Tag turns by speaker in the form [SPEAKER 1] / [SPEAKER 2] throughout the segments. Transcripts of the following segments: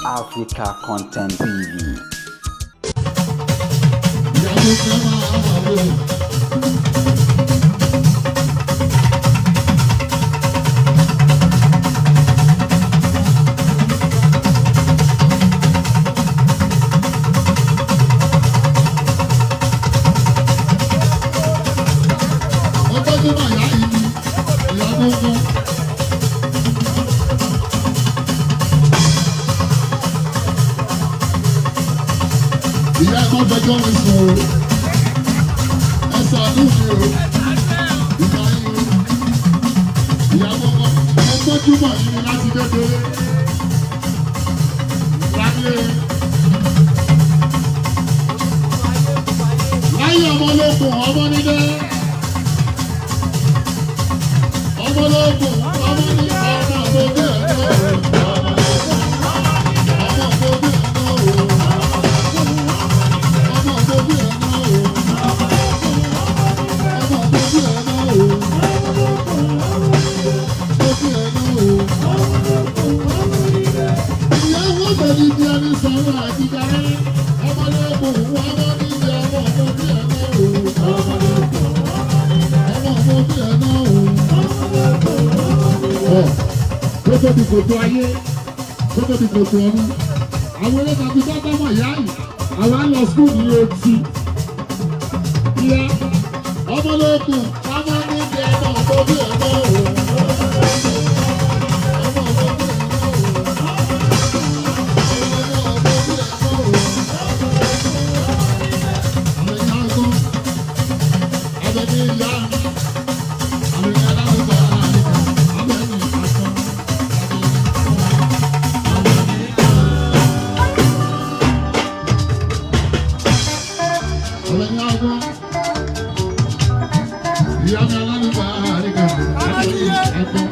[SPEAKER 1] Africa Content TV.
[SPEAKER 2] Ìyàwó kan máa wà lọ. Ọjọ́ tó máa yá yìí ni ìyàwó kan. Ìyá ẹ̀ máa fẹjọ́ mi sùn o. Ẹ ṣàánú mi o. Ìyá yín o. Ìyá gbọ́ngàn. Ẹ tọ́jú mọ̀ yín láti kékeré. Láyé. Láyé ọmọ ológun ọmọ nílé. Ọmọ ológun ọmọ ní ọmọ àbójú ẹ̀ náà o. Ọmọ àbójú ẹ̀ náà o. Ọmọ àbójú ẹ̀ náà o. Ọmọ àbójú ẹ̀ náà o. Bójú ẹ̀ náà o. Ìyàwó bẹ̀rẹ̀ ibi ẹni sọ̀rọ̀ àtijọ́. Ọmọ ológun ọmọ níbi ọmọ àbójú ẹ̀ náà o. Ọmọ àbójú ẹ̀ náà o. Ọ̀ kó tó di kòtò ayé, kó tó di kòtò ọ̀run. Àwọn eré tàbí tọ́tọ́ mọ̀ ìyá yìí, àwọn á lọ skul ní etí. Ìyá ọmọ lókun, ọmọ níbi ọmọ àbójú ẹ̀ náà o. Ọmọ àbójú ẹ̀ náà o. Ọmọ àbójú ẹ̀ náà o. Àwọn ìyá ọgbọ́n, abẹ́ni ìyá, àwọn ìyá aláwọ̀ abẹ́ni àgbọn. Àwọn ìyá ọgbọ́n, ìyá mi alálùbá àríkà, abẹ́ni àgbọn.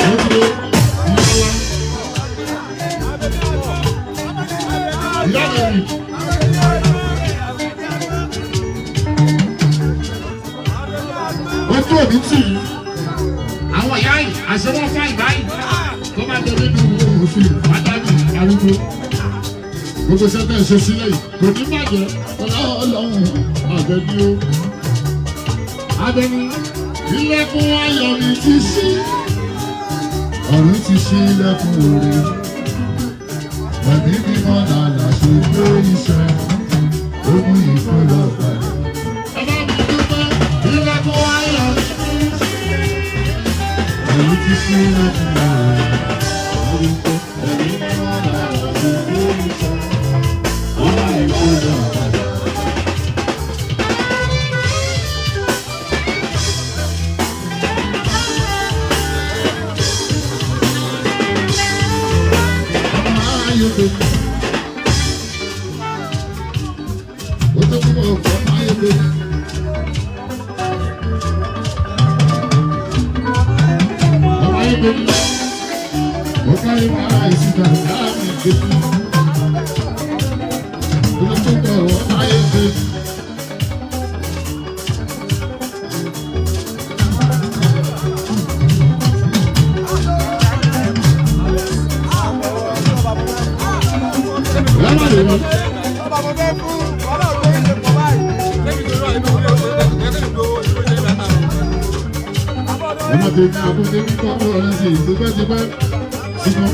[SPEAKER 2] Ó dúró, ìyá wa. Ìyá mi ni. Ojú òní tì í. Àwọn ìyá yìí, àṣẹ wọn fáì báyìí. Tó bá dé nínú òfin àdájù arúgbó. Gbogbo iṣẹ́ tẹ̀ ń ṣe sílẹ̀ yìí kò ní bàjẹ́. Ọlọ́run Àbẹ̀ní o. Àbẹ̀ní, ilẹ̀kùn ayọ̀ mi ti ṣí. Ọ̀run ti ṣí ilẹ̀kùn oore. Ẹ̀mí mímọ́ làlà ṣe gbé iṣẹ́. Ó mú ìpínlẹ̀ ọ̀gbà. Ẹ bá mi dúpẹ́, ilẹ̀kùn ayọ̀ mi ti ṣí. Ọ̀run ti ṣí ilẹ̀kùn oore. Ẹ̀mí mímọ́ làlà ṣe gbé iṣẹ́. Ó mú ìpínlẹ̀ ọ̀gbà. Ọmọ tèmi àbúté ní kọ́kọ́ rẹ̀ sí tipẹ́tipẹ́ ṣùgbọ́n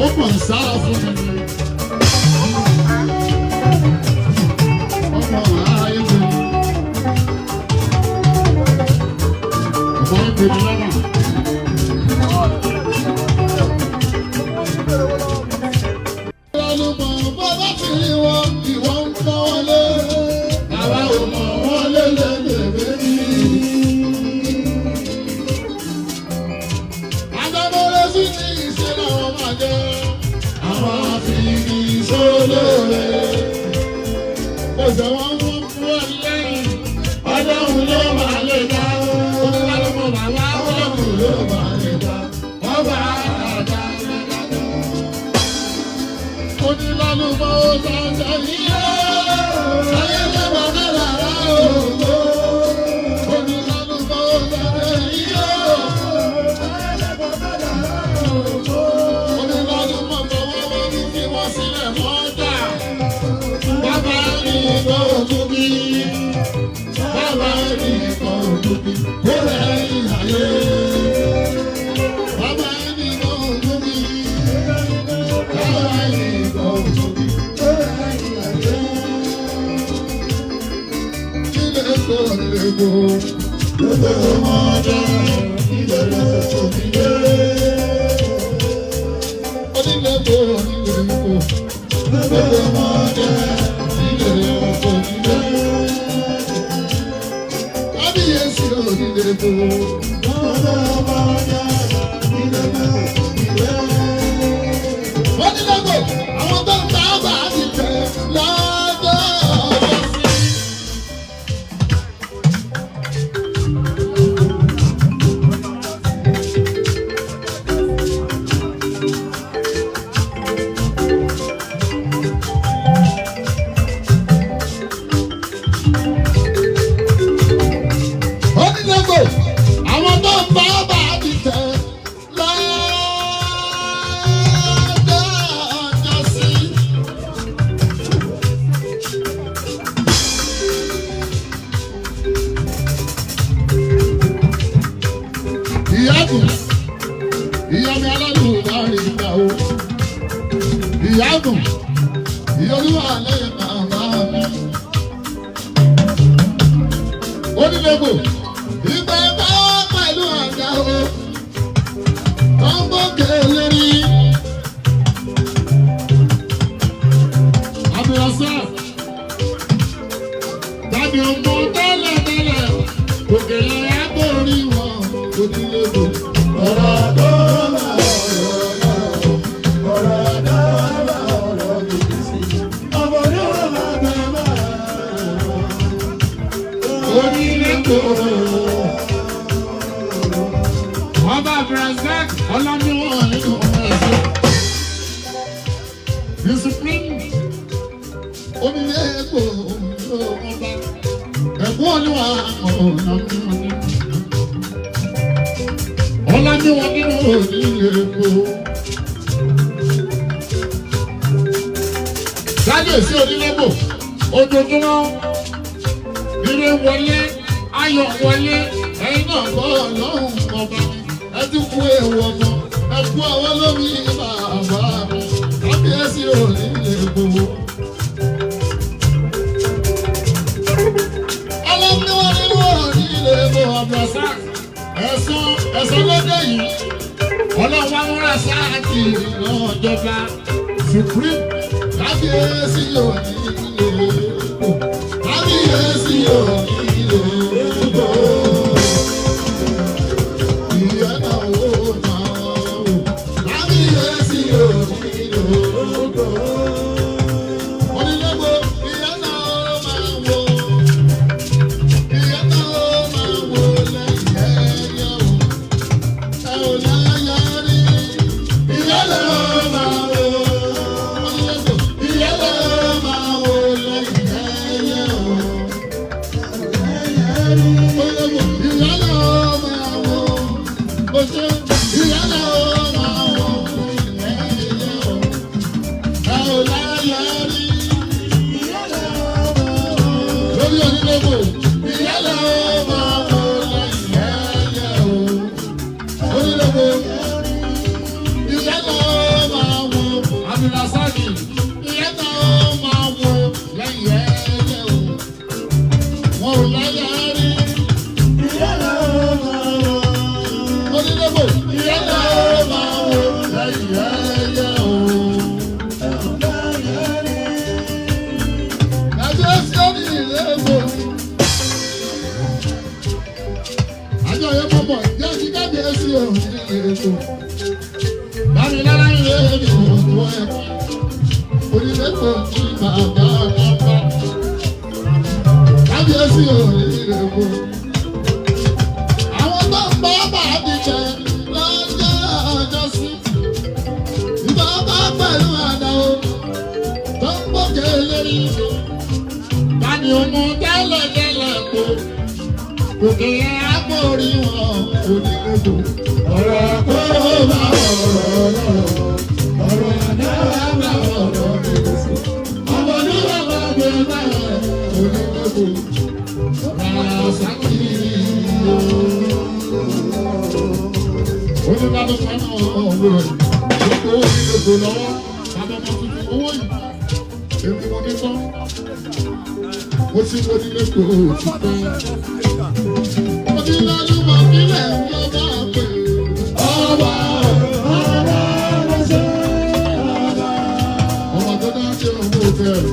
[SPEAKER 2] ó pọ̀ ń sára fún mi. Ọmọ ayé mi. Ọmọ ayé mi lọ́nà. Lálùmọ̀ bàbá fi rí wọn, ìwọ ń pọ́n wọlé. Àwa ò mọ̀ wọ́n lélẹ̀ lè Agbábọ́lé sí ní ìṣe làwọn máa jẹ́. Àwọn àfihàn ìṣólóore. Ọ̀sẹ̀ wọn mú fún ọ lẹ́yìn. Ọlọ́run ló máa lè dá. Onílàlọ́mọ bàbá ọlọ́run ló máa lè dá. Ọba àdá. Onílàlọ́mọ ọ̀sán yíyá. Ayé lè bàbá rárá o. Onílàlọ́mọ ọ̀sán yíyá. Ìyá mi aládùn bá rí ìgbà o. Ìyá dùn, ìyá olúwa lẹ́yìn màmá mi. Onílẹ̀gbò, ìgbà bá pẹ̀lú àga o. Tó ń gbókè lérí. Abdulrasaq, tàbí ọmọ tẹ́lẹ̀ tẹ́lẹ̀, òkèlè agbórí wọn, onílẹ̀gbò.
[SPEAKER 3] Ọ̀rọ̀ tó bá ọ̀rọ̀ ọ̀rọ̀ tó bá ọ̀rọ̀ gidi sí. Ọmọ oníwà máa bẹ máa.
[SPEAKER 2] Onílẹ̀gbò. Ọba Abdulrasaq, ọlọ́niwọ̀n nínú ẹ̀sìn. The Supreme onílẹ̀gbò ọba. Ẹ̀kún olúwa ọ̀nà mímọ́. Ọlọ́niwọ̀n nínú onílẹ̀gbò. Kábíyèsí onílẹ̀gbò, ojoojúmọ́ ire wọlé, ayọ̀ wọlé, ẹ̀yin náà bọ́ ọlọ́run ọba mi. Ẹ ti kú ewu ọmọ, ẹ kú àwọn lómi bàbá mi. Kábíyèsí onílẹ̀gbò. Ọlọ́run nínú onílẹ̀gbò Abdulrasaq. Ẹ̀sán ẹ̀sán lóde yìí. Ọlọ́run wa múra sáàtì ìrànjọba. Supreme kábíyèsí onílẹ̀gbò. Kábíyèsí onílẹ̀gbò. Ìyẹn náà ó máa wò. Kábíyèsí onílẹ̀gbò. Onílẹ̀gbò ìyẹn náà ó máa wò. Ìyẹn náà ó máa wò lẹ́yìn ẹ̀yẹ o. Ẹ ò láyà rí. Ìyẹn náà ó máa wò. Onílẹ̀gbò ìyẹn náà ó máa wò lẹ́yìn ẹ̀yẹ o. Onílẹ̀gbò ìyẹn náà ó máa wò. Ó ṣe ìyẹn náà ó máa wò lẹ́yìn ẹ̀yẹ o. Ẹ ò láyà rí. Lórí onílẹ̀gbò ìyẹn náà ó máa wò lẹ́yìn ẹ̀yẹ o. Onílẹ̀gbò ìyẹn náà ó máa wò. Abdulrasaq ìyẹn náà ó máa wò lẹ́yìn ẹ̀yẹ o. Wọn ò láyà rí. Onílẹ̀gbò ìyẹn náà ó máa wò lẹ́yìn ẹ̀yẹ o. Kábíyèsí onílẹ̀gbò. Àjọ yẹn mọ̀ mọ̀ jẹ́ kí kábíyèsí onílẹ̀gbò. Bámilára ń lé ní òkú ẹ̀kọ́. Onílẹ̀gbò ní bàbá bàbá. Kábíyèsí onílẹ̀gbò. Àwọn tó ń bá bàbí jẹ lọ́jọ́ ọjọ́ sí. Ìbábá pẹ̀lú àdá o tó ń gbókè lérí. Tani ọmọ tẹ́lẹ̀ tẹ́lẹ̀ kó? Òkè yẹn á borí wọn onílẹ̀gbò. Ọ̀rọ̀ kó bá ọ̀rọ̀ lọ́rọ̀. Ọ̀rọ̀ náà bá ọ̀rọ̀ rẹ̀ sí. Ọmọlúwa bá gbé báyọ̀ onílẹ̀gbò. Ràṣàkì onílànà fana ọ̀rọ̀ rẹ̀. Gbogbo onílẹ̀gbò lọ́wọ́. Bàbá ọmọ tuntun owó yìí. Èmi mo ní tán. Mo ti wo onílẹ̀gbò ti pẹ́. Onílànà nílẹ̀ ń lọ bá pè. Ọba ọba tó dá sí owó bẹ̀rẹ̀.